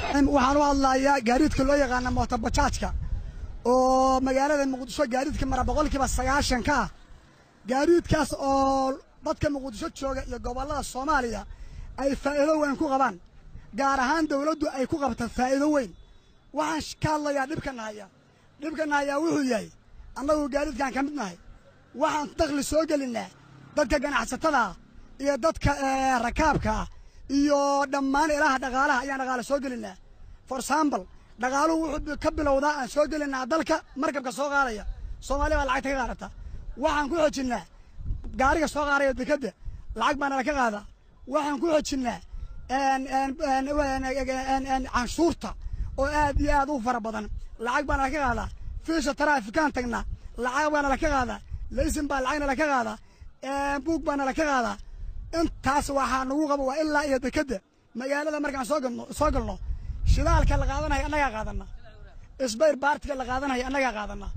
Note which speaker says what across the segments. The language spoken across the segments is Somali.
Speaker 1: Waxaan u hadlayaa gaadiidka loo yaqaana mootobajaajka oo magaalada Muqdisho gaadiidka mara 90% ka ah, gaadiidkaas oo dadka Muqdisho jooga iyo gobollada Soomaaliya ay faa'iido weyn ku qabaan, gaar ahaan dawladdu ay ku qabta faa'iido weyn. Waxaan ka hadlayaa dhibka nahaya. Dhibka nahayaa wuxuu yahay, annagu gaadiidkaan ka mid nahay, waxaan dakhli soo gelinnaa dadka ganacsatada iyo dadka rakaabka ah iyo dhammaan ilaha dhaqaalaha ayaan dhaqaale soo gelinnaa. For example, dhaqaaluhu wuxuu ka bilowdaa aan soo gelinnaa dalka markabka soo qaadaya, Soomaaliya baa lacagta ka qaadata. Waxaan ku xojinnaa gaariga soo qaadaya dekedda, lacag baa nala ka qaadaa. Waxaan ku xojinnaa canshuurta oo aad iyo aad u fara badan, lacag baa nala ka qaadaa. Fiisha taraafikaan tagnaa, lacag baa nala ka qaadaa. Laysin baa lacag nala ka qaadaa, buug baa nala ka qaadaa. Intaas waxaa nagu qaba waa ilaa iyo dekedda magaalada. Markaan soo galno, soo galno, shidaalka la qaadanaya annagaa qaadana, spare part-iga la qaadanaya annagaa qaadana,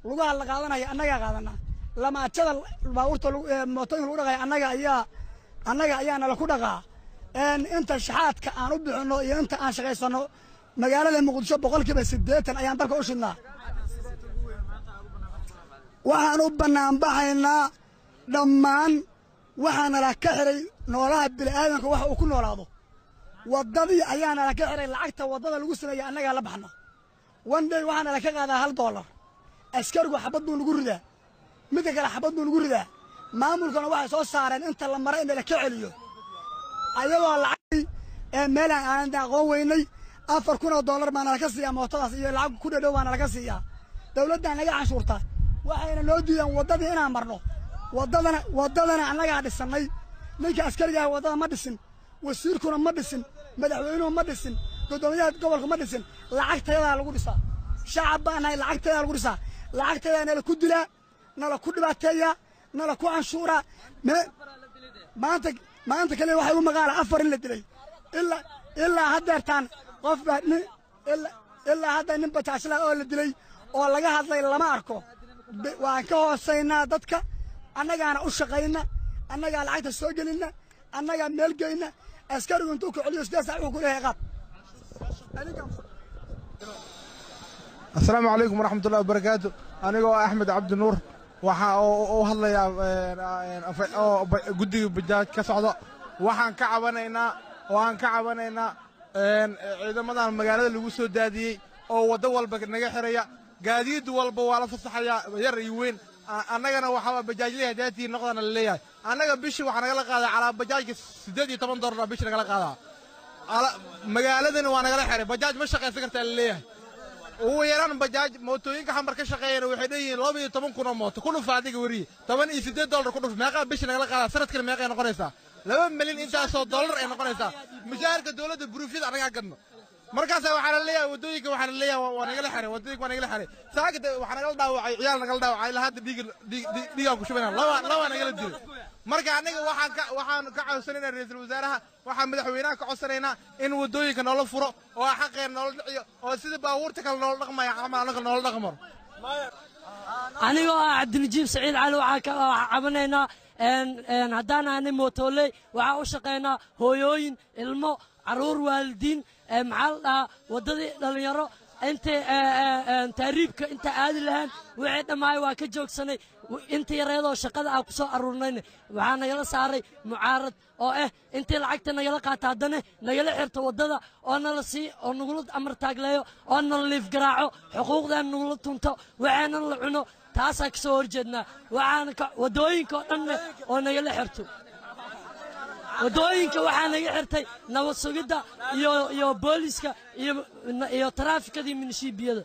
Speaker 1: lugaha la qaadanaya annagaa qaadana, lamaajada baabuurta mootooyinka lagu dhaqaya annaga ayaa nala ku dhaqaa. Inta shaxaadka aan u bixinno iyo inta aan shaqaysano magaalada Muqdisho 80% ayaan dalka u shidnaa. Waxaan u banaanbaxaynaa dhammaan waxaa nala ka xiray noolaha bini'aadanka waxa uu ku noolaado, waddadii ayaa nala ka xiray. Lacagta waddada lagu sameeyey annagaa la baxna. One day waxaa nala ka qaadaa $1. Askarigu xabad buu nagu ridaa, midka kale xabad buu nagu ridaa. Maamulkana waxay soo saareen inta la mara in nala ka celiyo, ayadoo lacag meel aan aqoon weynay. $4,000 baa nala ka siiyaa mootadaas iyo lacag ku dhadhow baa nala ka siiyaa. Dawladdaa naga canshuurtaa, waxayna noo diidaan waddadii inaan marno. Waddadana annagaa dhisannay. Ninka askariga ah waddada ma dhisin, wasiirkuna ma dhisin, madaxweynuhu ma dhisin, guddoomiyaha gobolku ma dhisin. Lacagtayadaa lagu dhisaa. Shacab baa nahay, lacagtayadaa lagu dhisaa. Lacagtayadaa nala ku dilaa, nala ku dhibaateeyaa, nala ku canshuuraa. Maanta kaliya waxay u maqaala afar in la dilay. Ilaa haddeertaan qof baa nin ilaa hadda nin bajaajla oo la dilay oo laga hadlay lama arko. Waan ka hoosaynaa dadka, annagaana u shaqayna, annagaa lacagta soo gelinna, annagaa meel geyna. Askarigu intuu ku celiyo 8 saac wuxuu ku leeyahay qaad.
Speaker 2: Asalaamu calaykum waraxmatullahi wabarakaatu. Anigoo Axmed Cabdinuur waxaa u hadlayaa oo guddiga bajaaj ka socda. Waxaan ka cabanaynaa ciidamadan magaalada lagu soo daadiyey oo waddo walba naga xiraya. Gaadiid walba waa la fasaxayaa, yar iyo weyn. Annagana waxaa bajaajlihii hadaatii noqdana la leeyahay. Annaga bishii waxaa nagala qaadaa calaa bajaajka $18 bishii nagala qaadaa. Magaaladana waa nagala xiray, bajaaj ma shaqaysan kartaa la leeyahay. Ugu yaraan bajaaj mootooyinka Xamar ka shaqeeyana waxay leeyihiin 12,000 oo mooto. Ku dhufa adiga weriye, $18 ku dhuf, meeqaa bishii nagala qaadaa? Sanadkana meeqay noqonaysaa? 2 milyan intaasoo dollar ay noqonaysaa. Mushaharka dowladda buruufyada annagaa gadno. Markaasa waxaa la leeyahay waddooyinka, waxaa la leeyahay waa nagala xiray waddooyinka, waa nagala xiray. Saaka waxaa nagala dhaawacay ciyaal, nagala dhaawacay. Ilaa hadda dhiig dhiigaan ku shubanaa, laba nagala dilay. Marka aniga waxaan ka codsanaynaa ra'iisul wasaaraha, waxaan madaxweynaha ka codsanaynaa in waddooyinka noola furo oo xaqeena noola dhiciyo oo sida baabuurta kale noola dhaqmaya camal annaga noola dhaqmaro.
Speaker 3: Anigoo ah Cabdinajiib Saciid Cali, waxaa ka cabanaynaa haddaan ahnay mootoley, waxaa u shaqaynaa hooyooyin, ilmo, carruur, waalidiin. Maxaa la dhahaa, waddadii dhallinyaro intay taariibka inta aadi lahaan wixii dhammaay waa ka joogsanay. Inta yareedoo shaqada aan ku soo aruurnayna waxaa nagala saaray mucaarad oo ah intii lacagta nagala qaata, haddana nagala xirto waddada oo nala sii oo nagula amar taagleeyo oo nala liif garaaco, xuquuqdaan nagula tunto, waxaana la cuno. Taasaa ka soo horjeednaa. Waxaana waddooyinka oo dhanne oo nagala xirto waddooyinka, waxaa naga xirtay nabad sugidda iyo booliska iyo taraafikadii minishiibiyada.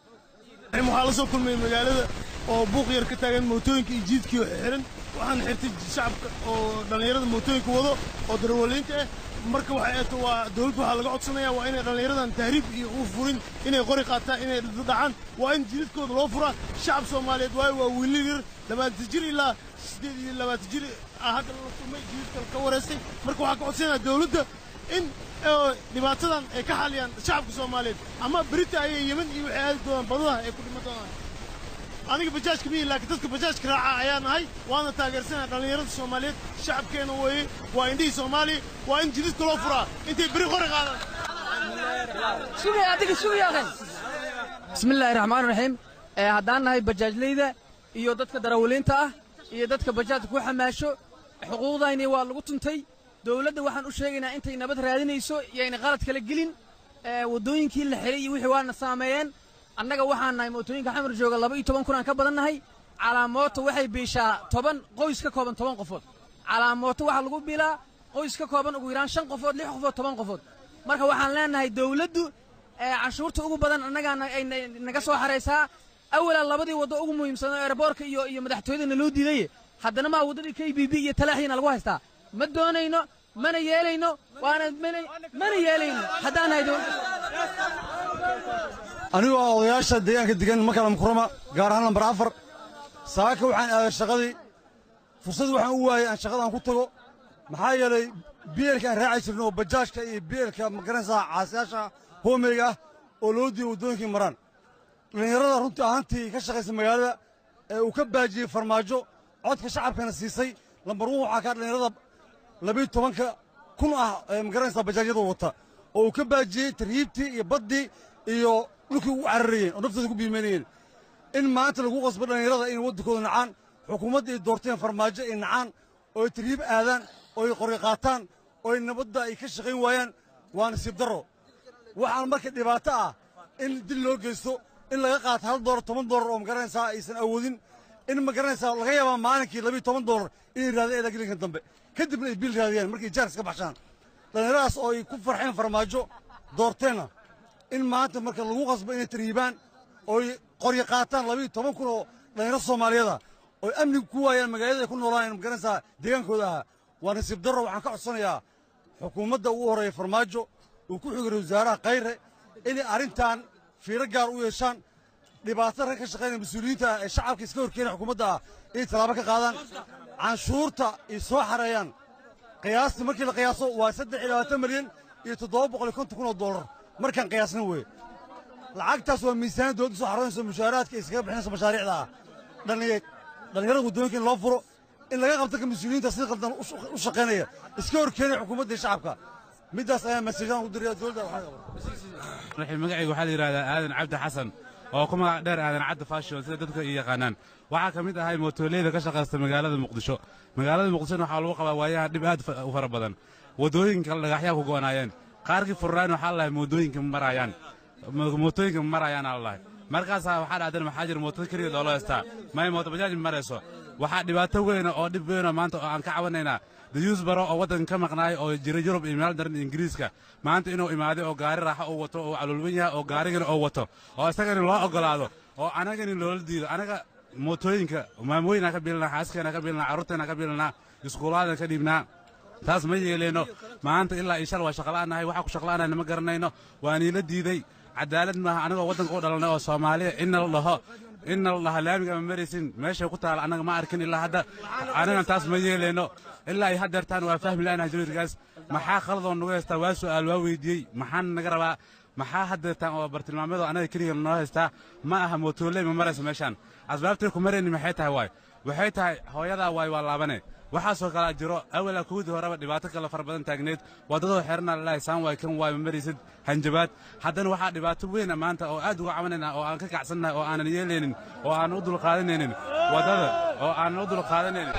Speaker 4: Waxaa la soo kulmay magaalada oo buuq yar ka taagan, mootooyinka iyo jiidkii oo xiran. Waxaan xirtay shacabka oo dhallinyarada mootooyinka wado oo darawaliinta ah. Marka waxay eeto waa dawladda waxaa laga codsanaya waa inay dhallinyaradan tahriib iyo u furin, inay qori qaataan, inay dhacaan. Waa in jidadkooda loo furaa shacab Soomaaliyeed, waayo waa wiilal yar, 20 jir ilaa 28 jir ah hadda la kulmay, jidadka ka wareystay. Marka waxaan ka codsanaya dawladda in dhibaatadan ay ka xaliyaan shacabka Soomaaliyeed, ama berita ayay Yemen iyo waxay aadi doonaan badadaha ay ku dhiman doonaan. Aniga bajaajka miyi, laakiin dadka bajaajka raaca ayaan ahay, waana taageersanahay dhallinyarada Soomaaliyeed. Shacabkeena weeye, waa indhihii Soomaaliya, waa in jidadka loo furaa intay beri qori qaadaan.
Speaker 5: Sugay adiga, sugay akhay. Bismillaahi raxmaani raxiim. Haddaan nahay bajaajleyda iyo dadka darawaliinta ah iyo dadka bajaajka ku xamaasho, xuquuqdayni waa lagu tuntay. Dowladda waxaan u sheegaynaa intay nabad raadinayso yayna qalad kala gelin. Waddooyinkii la xiray iyo wixii waana saameeyeen. Annaga waxaan nahay mootooyinka Xamar jooga 12,000 aan ka badan nahay. Calaamooto waxay biishaa 10 qoys ka kooban, 10 qofood. Calaamooto waxaa lagu biilaa qoys ka kooban ugu yaraan shan qofood, lix qofood, 10 qofood. Marka waxaan leenahay dowladdu canshuurta ugu badan annagaana ay naga soo xaraysaa. Awalaa labadii waddo ugu muhiimsan oo airboorka iyo madaxtooyadana loo diidaye, haddana maa waddadii KBB iyo Talaaxiina lagu haystaa. Ma doonayno, mana yeelayno, waana mana yeelayno haddaan nahay dowladda.
Speaker 6: Anigoo ah odayaasha deegaanka degan Makala Mukurama, gaar ahaan lambar 4, saaka waxaan aaday shaqadii. Fursad waxaan u waayey aan shaqadaan ku tago, maxaa yeelay bielka aan raaci jirno oo bajaajka iyo bielka magaranaysaa caasiyaasha hoomeyga ah oo loo diiday waddooyinkii maraan. Dhallinyarada runtii ahaantii ka shaqaysa magaalada ee uu ka baajiyey Farmaajo, codka shacabkana siisay, lambar 1 waxaa kaa dhallinyarada 12,000 ah ee magaranaysaa bajaajyada wata oo uu ka baajiyey tarhiibtii iyo baddii iyo dhulkii ugu cararayeen oo naftooda ku biimeynayeen. In maanta lagu qasbo dhallinyarada inay waddankooda nacaan, xukuumadda ay doorteen Farmaajo ay nacaan, oo ay tarhiib aadaan, oo ay qori qaataan, oo ay nabadda ay ka shaqayn waayaan, waa nasiib darro. Waxaan marka dhibaato ah in dil loo geysto, in laga qaato $1, $10 oo magaranaysaa aysan awoodin, in magaranaysaa laga yaabaa maalinkii $12 inay raadeen ilaa gelinka dambe, kadibna ay bil raadiyaan markay jaar iska baxshaan. Dhallinyaradaas oo ay ku farxeen Farmaajo doorteenna, in maanta marka lagu qasbo inay tarhiibaan ooy qoryo qaataan 12,000 oo dhallinyaro Soomaaliyeeda oy amniga ku waayaan magaalada ay ku noolaayeen, magaranaysaa deegaankooda ahaa, waa nasiib darro. Waxaan ka codsanayaa xukuumadda ugu horreeya Farmaajo, uu ku xigay wasaaraha Khayre, inay arrintan fiiro gaar u yeeshaan. Dhibaatada rag ka shaqaynaya mas-uuliyiinta ah ee shacabka iska horkeenaya xukuumadda ah inay tallaabo ka qaadaan. Canshuurta ay soo xareeyaan qiyaastii markii la qiyaaso waa $23,750,000 markaan qiyaasna weeye. Lacagtaas waa miisaaniyad dowladda soo xaroonayso, mushaaraadka ay iskaga bixinayso mashaariicda ah. Dhallinyarada waddooyinka in loo furo, in laga qabto ka mas-uuliyiinta si qaldan u shaqaynaya, iska horkeenaya xukuumadda iyo shacabka. Middaas ayaa message-aan u diraya dowladda.
Speaker 7: Raxiim, magacayga waxaa la yidhahdaa Aadan Cabdi Xasan oo ku magac dheer Aadan Cabdi Fashion sida dadka i yaqaanaan. Waxaa ka mid ahay mootoleyda ka shaqaysta magaalada Muqdisho. Magaalada Muqdishona waxaa lagu qabaa waayaha dhib aad u fara badan. Waddooyinka dhagaxyaa ku go'naayeen, qaarkii furraan waxaa lahay mootooyinka ma marayaan, mootooyinka ma marayaan aa lahay. Markaasaa waxaa dhacdeen maxaa jira mootada keliya loola haystaa, may mooto bajaaj ma marayso. Waxaa dhibaato weyna oo dhib weyna maanta oo aan ka cabanaynaa dayuus baro oo waddanka ka maqnaay oo jira Yurub iyo meel daran Ingiriiska, maanta inuu imaaday oo gaari raaxo uu wato oo caloolwan yahay oo gaarigana oo wato oo isagana loo oggolaado oo anagana loola diido. Anaga mootooyinka maamooyinaa ka biilanaa, xaaskeenaa ka biilanaa, carruurteenaa ka biilanaa, iskuulaadaan ka dhiibnaa. Taas ma yeeleyno. Maanta ilaa iyo shal waa shaqla'aanahay, waxaa ku shaqla'aanahayna ma garanayno, waa niila diiday. Cadaalad maaha anagoo waddanka u dhalanay oo Soomaaliya inna la dhaho, inna la dhaho laamiga ma maraysin. Meeshay ku taala annaga ma arkin ilaa hadda. Anagana taas ma yeeleyno. Ilaa iyo haddeertaan waa fahmi la'anahay jawiirkaas maxaa khaladoo nagu haystaa. Waa su'aal waa weydiiyey, maxaan naga rabaa, maxaa haddeertaan oo bartilmaameedoo annaga keliya noo haystaa? Ma aha mootoley ma marayso meeshaan, asbaabtay ku marayni maxay tahay? Waay waxay tahay hooyadaa waay waa laabane. Waxaasoo kalaa jiro awalaa kuwdii horeba dhibaato kale fara badan taagneed, waddadoo xeerana lalahay saan waay kan waay ma maraysid, hanjabaad. Haddana waxaa dhibaato weyna maanta oo aad uga cabanayna oo aan ka kacsannahay oo aanan yeelaynin oo aanan u dulqaadanaynin waddada oo aanan u dulqaadanaynin.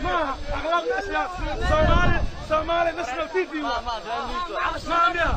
Speaker 8: Maaha akhlaaqda Soomaali, Soomaali National TV ma miya?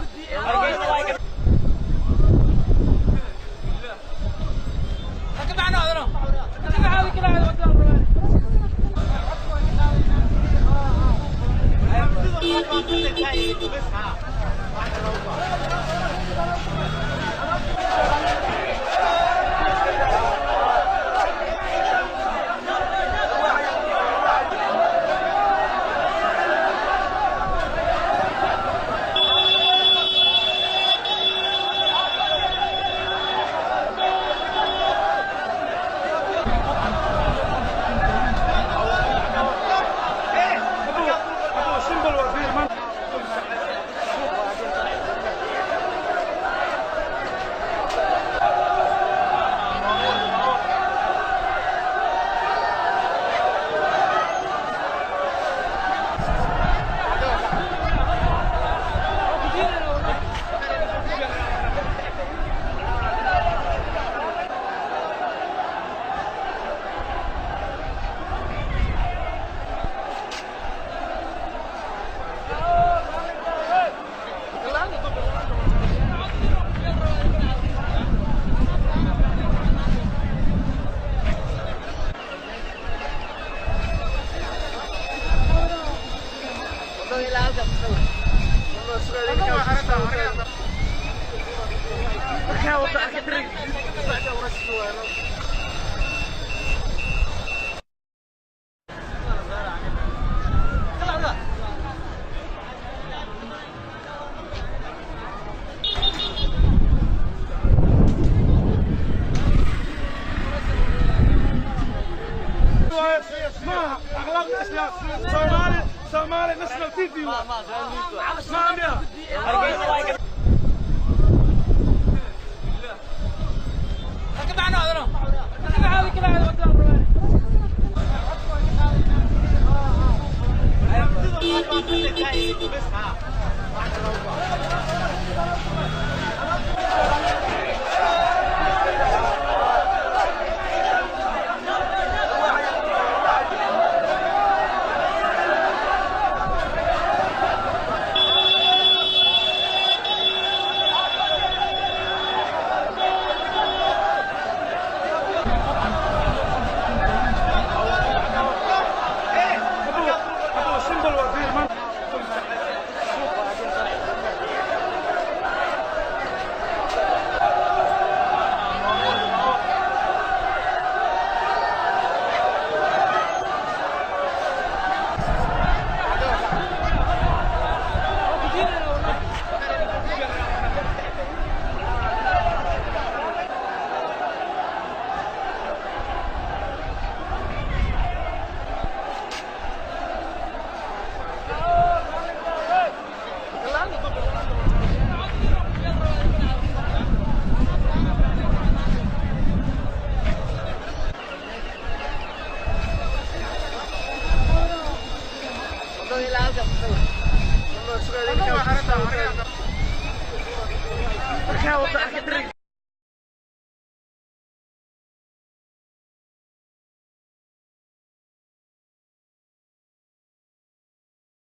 Speaker 8: Somali National TV.